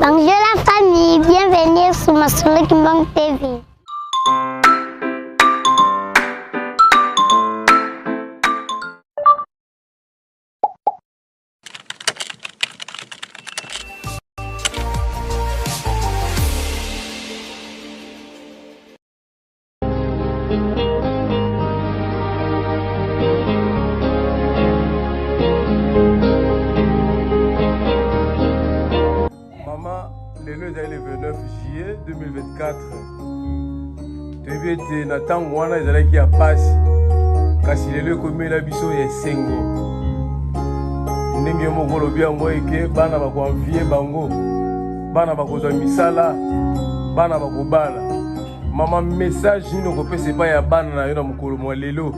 Bonjour la famille, bienvenue sur Masolo Kimbangu TV. Mama, lelo ezali le 29 juillet 2024. Toyebi ete na ntango wana ezalaki ya pasi, kasi lelo ekomela biso ya esengo. Ndenge yo moko olobi yango eke bana bakoanvie bango, bana bakozwa misala, bana bakobala. Mama, message nini okopesa epai ya bana na yo na mokolo mwa lelo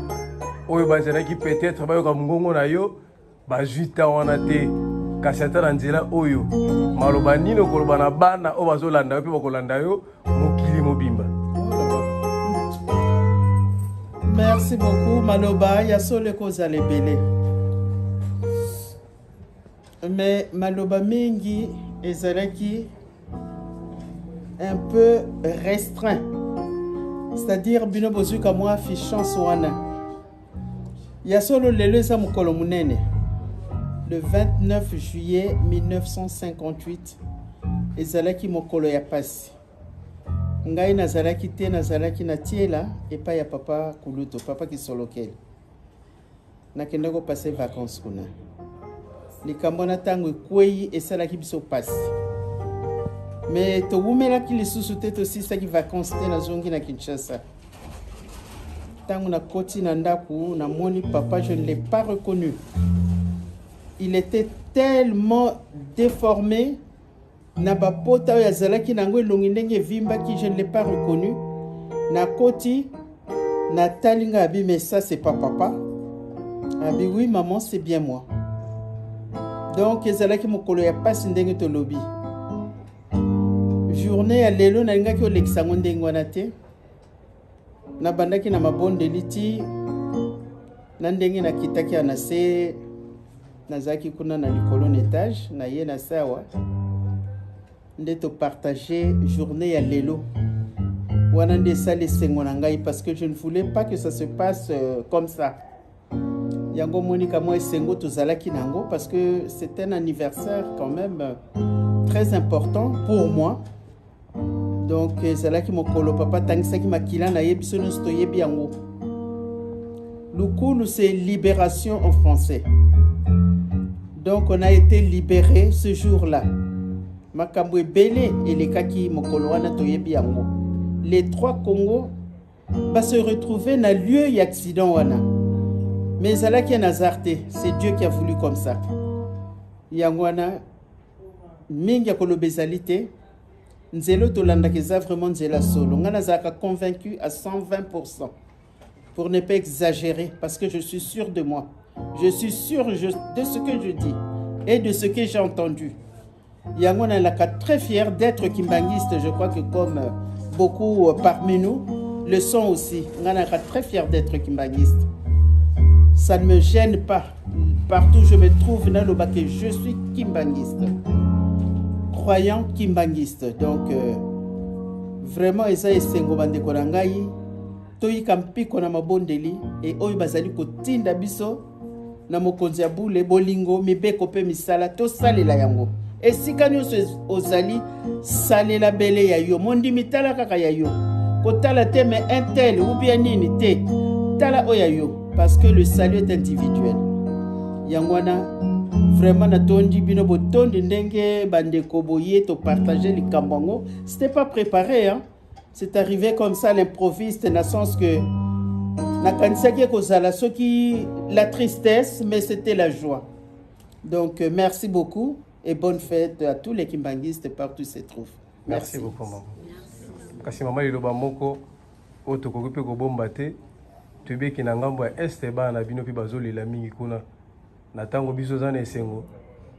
oyo bazalaki peut-être bayoka mongongo na yo bazwi ta wana te, kasi ata na nzela oyo maloba nini okoloba na bana oyo bazolanda yo mpe bakolanda yo mokili mobimba? Merci beaucoup. Maloba ya solo ekozala ebele, mais maloba mingi ezalaki un peu restreint, c'est-à-dire bino bozwika mwa chance wana ya solo. Lelo eza mokolo monene, le 29 juillet 1958 ezalaki mokolo ya pasi. Ngai nazalaki te, nazalaki na tiela epai ya papa Kuluto, papa Kisolokele. Nakende kopasser vacances kuna. Likambo na ntango ekwei esalaki biso pasi, me towumelaki lisusu te, tosilisaki vacances te, nazongi na Kinshasa. Ntango nakoti na ndako, namoni papa, je ne l'ai pas reconnu. Il était tellement déformé na bapota oyo azalaki nango, elongi ndenge evimbaki, je ne l'ai pas reconnu. Nakoti, natali ngai, abi: "Mais ça, c'est pas papa." Abi: "Oui maman, c'est bien moi." Donc ezalaki mokolo ya pasi. Ndenge tolobi, journée ya lelo nalingaki olekisa yango ndenge wana te. Nabandaki na mabondeli ti na ndenge nakitaki ya na se. Nazalaki kuna na likolo na étage na ye na se awa nde topartage journée ya lelo wana. Nde esali esengo na ngai parce que je ne voulais pas que ça se passe comme ça. Yango monika mwa esengo tozalaki nango parce que c'est un anniversaire quand même très important pour moi. Donc ezalaki mokolo papa atangisaki makila na ye. Biso nyonso toyebi yango. Lukulu, c'est libération en français. Donc on a été libéré ce jour-là. Makambo ebele elekaki mokolo wana, toyebi yango. Les trois Congo base retrouver na lieu ya accident wana, mais ezalaki un hasard te, c'est Dieu qui a voulu comme ça. Yango wana mingi ya koloba ezali te. Nzela oyo tolandaka eza vraiment nzela solo. Ngai nazalaka convaincu à 120, pour ne pas exagérer, parce que je suis sûr de moi, je suis sûr de ce que je dis et de ce que j'ai entendu. Yango nalaka très fier d'être kimbanguiste. Je crois que comme beaucoup parmi nous le sont aussi, ngai nalaka très fier d'être kimbanguiste. Ça ne me gêne pas. Partout où je me trouve, naloba que je suis kimbanguiste, croyant kimbanguiste. Donc vraiment eza esengo. Bandeko na ngai, toyika mpiko na mabondeli e oyo bazali kotinda biso na mokonzi ya bule. Bolingo, mibeko mpe misala, tosalela yango. Esika nyonso ozali, salela bele ya yo. Mondimi, tala kaka ya yo, kotala te mais un tel ou bien nini te, tala oyo ya yo, parce que le salut est individuel. Yango wana vraiment natondi bino botondi ndenge bandeko boye topartage likambo yango. C'était pas préparé, hein? C'est arrivé comme ça, l'improviste, na sens que nakanisaki ekozala soki la tristesse, mais c'était la joie. Donc merci beaucoup et bonne fête à tous les kimbanguistes partout où se trouvent. Merci, merci beaucoup mama. Kasi mama, liloba moko oyo tokoki mpe kobomba te, toyebeki na ngambo ya Est bana na bino mpe bazolela mingi kuna. Na ntango biso oza na esengo,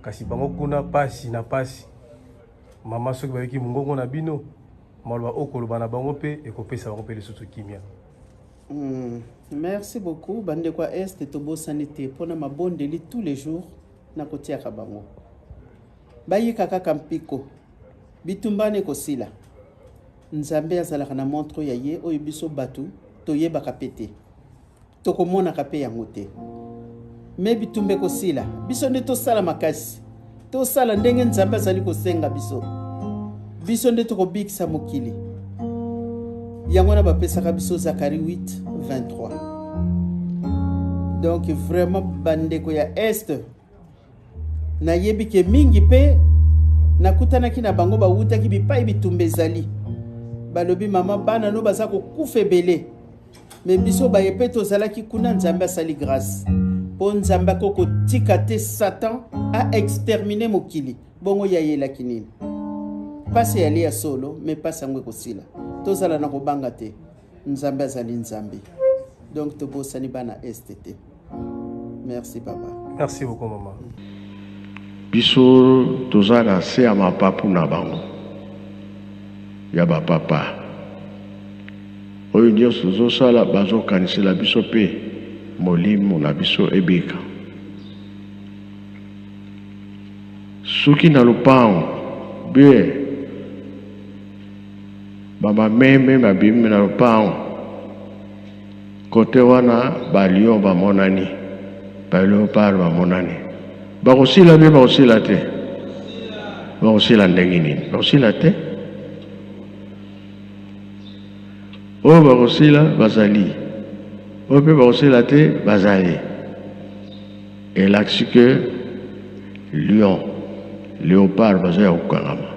kasi bango kuna pasi na pasi. Mama, soki bayoki mongongo na bino, maloba oyo koloba na bango mpe ekopesa bango mpe lisusu kimia? Merci beaucoup. Bandeko ya Est, tobosani te. Mpona mabondeli tous les jours nakotiaka bango, bayika kaka mpiko. Bitumba wana ekosila. Nzambe azalaka na montre ya ye oyo biso bato toyebaka pe te. Tokomonaka pe yango te. Me bitumba ekosila. Biso nde tosala makasi. Tosala ndenge Nzambe azali kosenga biso. Biso nde tokobikisa mokili. Yango wana bapesaka biso Zacharie 8, 23. Donc vraiment bandeko ya Est, nayebi ke mingi mpe nakutanaki na bango bawutaki bipai bitumba ezali. Balobi mama bana no baza kokufa ebele. Me biso baye mpe tozalaki kuna, Nzambe asali grâce. Mpo Nzambe akoki kotika te Satan a exterminer mokili. Bongo ye ayelaki nini? Pasi eyali ya solo, me pasi yango ekosila. Tozala na kobanga te. Nzambe azali Nzambe. Donc tobosani bana Est te. Merci papa. Merci beaucoup maman. Biso toza na se ya mapapu na bango ya ba papa. Oyo nionso tozosala bazokanisela biso pe molimo na biso ebika. Soki na lopango bien ba mameme babimi na lopango kote wana ba lion bamonani ba leopard bamonani bakosila bien bakosila te bakosila ndenge nini bakosila te Oyo bakosila bazali, oyo mpe bakosila te bazali. Elakisi que lion, leopard baza ya kokangama.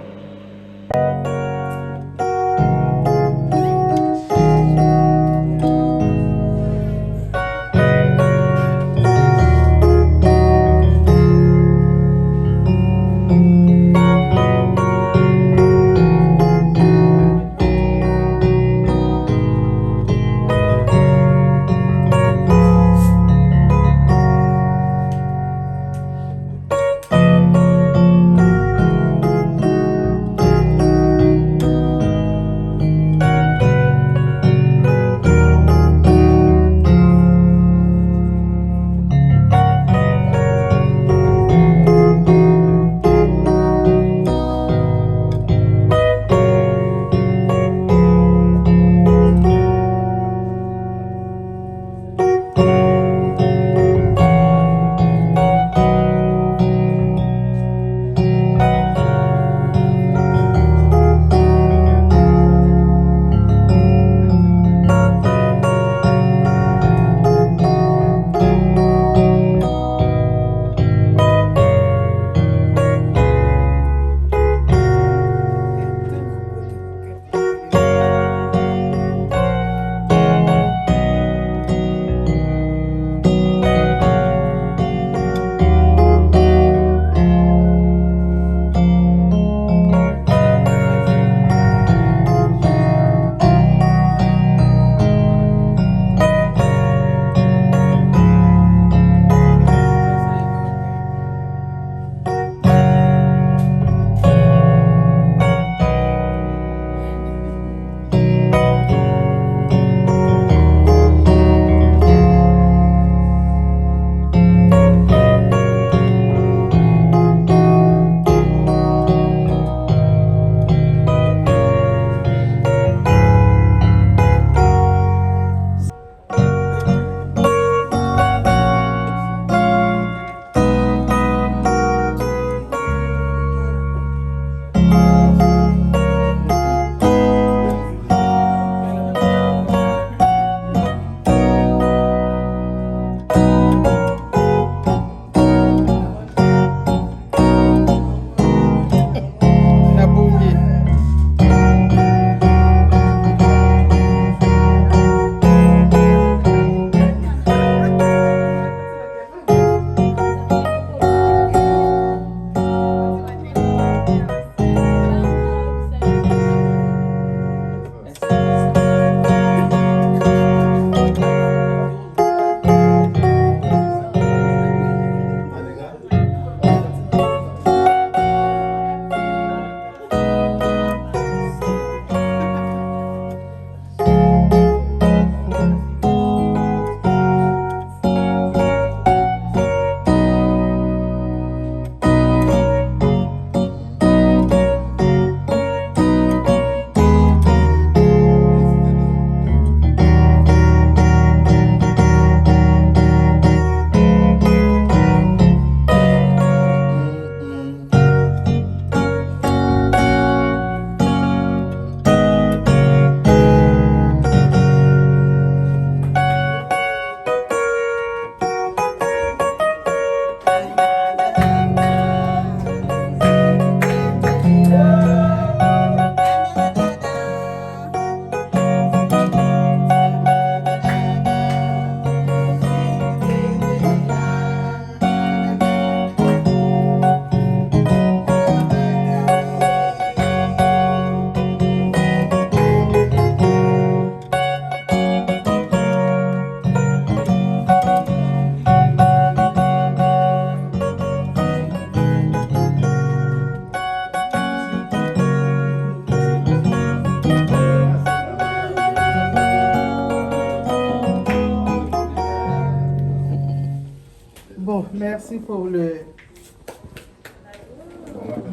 Merci pour le,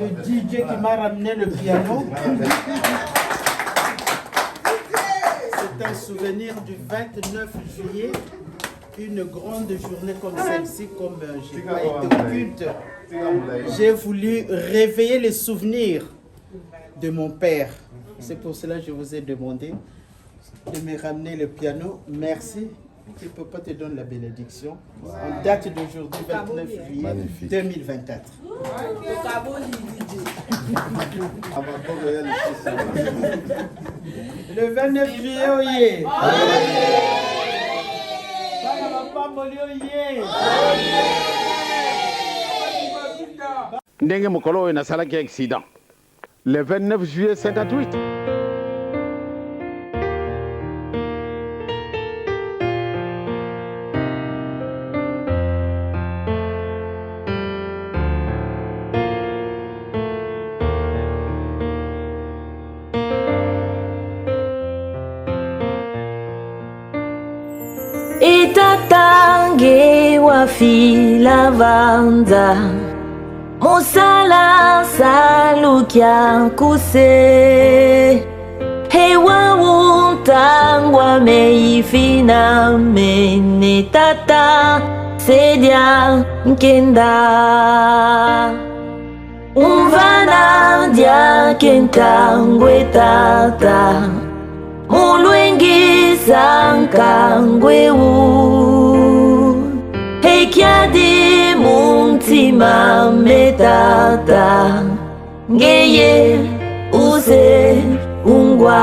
le DJ qui m'a ramené le piano. C'est un souvenir du 29 juillet, une grande journée comme celle-ci, comme euh, j'ai pas été au culte. J'ai voulu réveiller les souvenirs de mon père. C'est pour cela que je vous ai demandé de me ramener le piano. Merci. Que papa te donne la bénédiction. En date d'aujourd'hui, 29 juillet Magnifique. 2024. Le 29 juillet, oye. Bana bapamboli, oye. Ndenge mokolo oyo nasalaki accident le 29 juillet 58. Etatange wafila vanza musala salukia kuse hewa untangwa meifina mene tata sedia nkenda umvana dia kentangwe tata mulwengisa nkangweu ekiadi muntima metata ngeye uze ungwa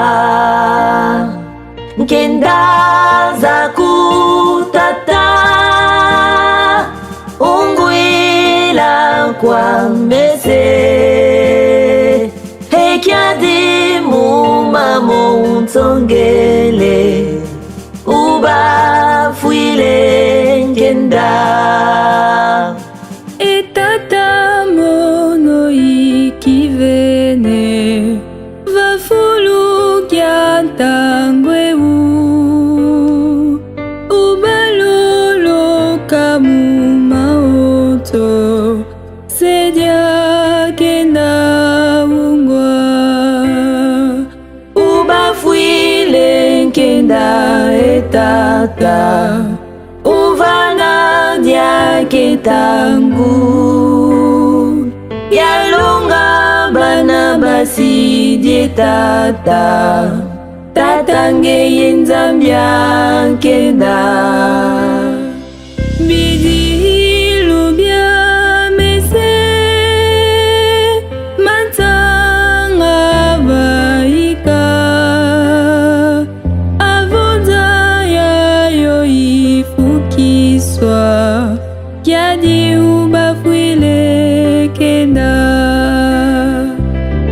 nkendaza kutata ungwila kwa mese ekiadi mumamo untongele ubafwile nkenda. Etata mono ikivene vafulukia ntangweu ubaloloka mumaoto sedia kenda ungwa Ubafwile nkenda etata uvana diake tangu yalonga bana basidie tata tata ngeye nzambia nkenda. Bidilu bia mese matanga baika avonza yayo ifukiswa kiadi ubafwile kenda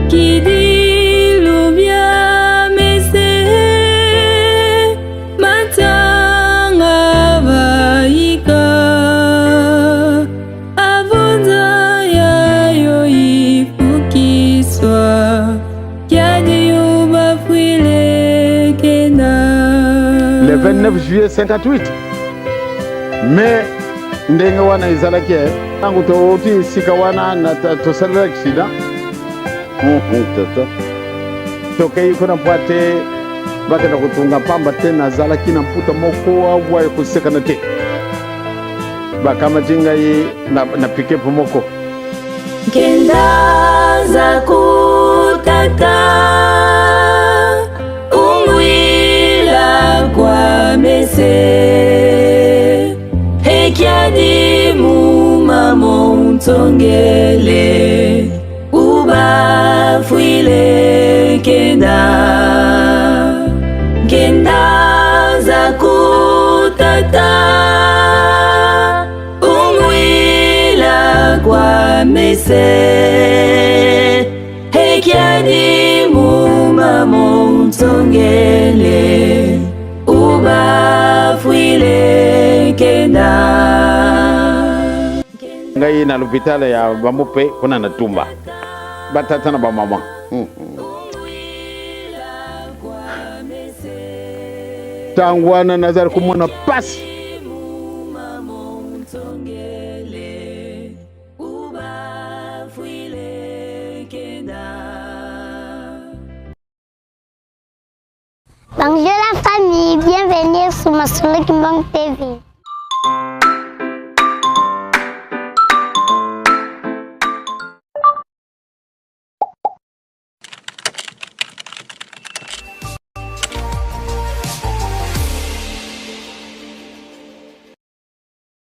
kidilu bia mese matanga baika avonza yayo ifukiswa kiadi ubafwile kenda. Le 29 juillet 58 mais ndenge wana ezalaki ntango touti esika wana tosalela accident tata tokei kuna mpo ate bakenda kotunga pamba te nazalaki na mputa moko awa ekosekana te bakamati ngai na pikepe moko. Nkenda kutata ungwila kwa mese ekiadi mumamo untongele ubafwile kenda nkenda za kutata ungwila kwa mese ekiadi mumamo untongele ubafwile kenda. Ngai na l'hôpital ya bamope kuna na tumba batata na bamama ntango wana nazali komona pasi. Mungele ubafwile kenda. Bonjour la famille, bienvenue sur Masolo Kimbangu TV.